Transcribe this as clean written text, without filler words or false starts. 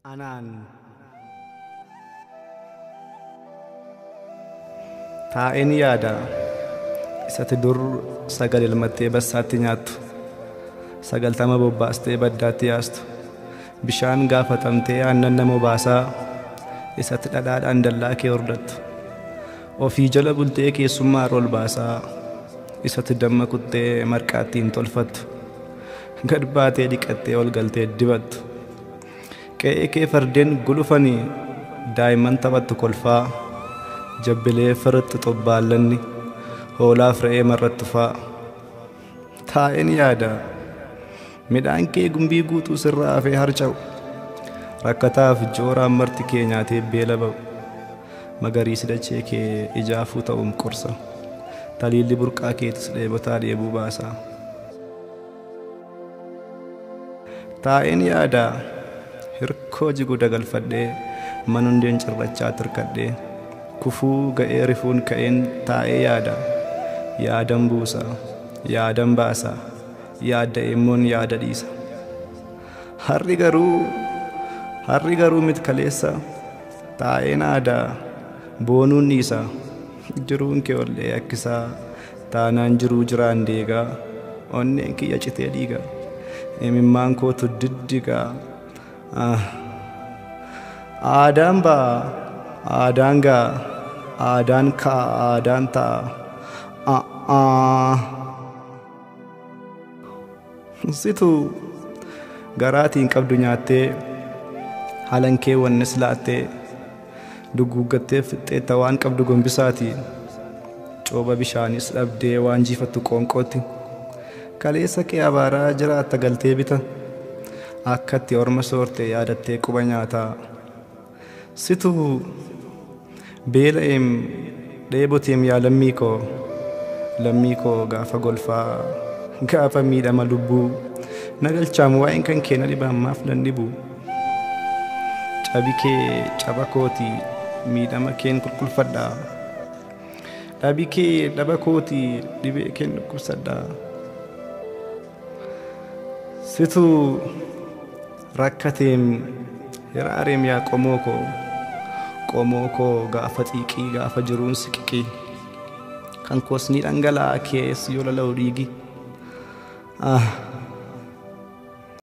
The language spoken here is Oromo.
Anaan taa'een yaada isatti dur sagal elmattee bassaatti nyaattu, 90 bobbaastee baddaatti yaastu, bishaan gaafatamtee aannan nama baasaa isatti dhadhaadhaan dallaa kee hordattu, ofii jala bultee keessummaa ol baasaa isatti damma kuttee marqaattiin tolfattu, gad baatee dhiqattee ol galtee dibattu, qe'ee kee fardeen gulufanii daa'imman taphattu kolfaa, jabbilee firixxu xobbaallanni hoolaaf re'ee marrattu fa'a. Taa'een yaada midhaan kee gumbii guutuu sirraa hafee harca'u, rakkataaf jooraan marti kee nyaatee beela ba'u, magariisi dachee kee ijaafuu ta'uun qorsa, taliilli burqaa keetis dheebotaa dheebuu baasa. Taa'een yaada hirkoo jigu dagalfadhee manundeen cirrachaa tirkadhee kufuu ga'ee rifuun ka'een taa'ee yaada, yaadan buusa, yaadan baasa, yaadda immoon yaada dhiisa. Harri garuu mit kaleessa taa'een aadaa boonuun dhiisa, jiruun kee ollee akkisaa taanaan jiruu jiraan deegaa, onneen kiyya citee dhiiga, imimmaan kootu diddigaa. Aadaan ba'a, aadaan ga'a, aadaan ka'a, aadaan ta'a. Situ garaatiin qabdu nyaattee halankee wannis laattee duguuggattee fixxeetta waan qabdu gombisaati, cooba bishaanis dhabdee waan jiifattu qoonqootti, kaleessa kee abaaraa jiraatta galtee bita, akkatti orma soorte yaadattee quba nyaataa. Situ beela'eem dheeboteem yaa lammii koo, lammii koo gaafa golfaa gaafa miidhama lubbuu na galchaam waa'een kan kee na dhiba ammaaf nan dhibu. Cabi kee caba kooti miidhama keen qulqulfadhaa, dhabi kee dhaba kooti dhibee keen dhukkubsadhaa. Situ rakkateem hiraareem yaa qomoo koo, qomoo koo gaafa xiiqii gaafa jiruun siqiqii, kan koos ni dhangala'aa kees yoo lala'u dhiigi.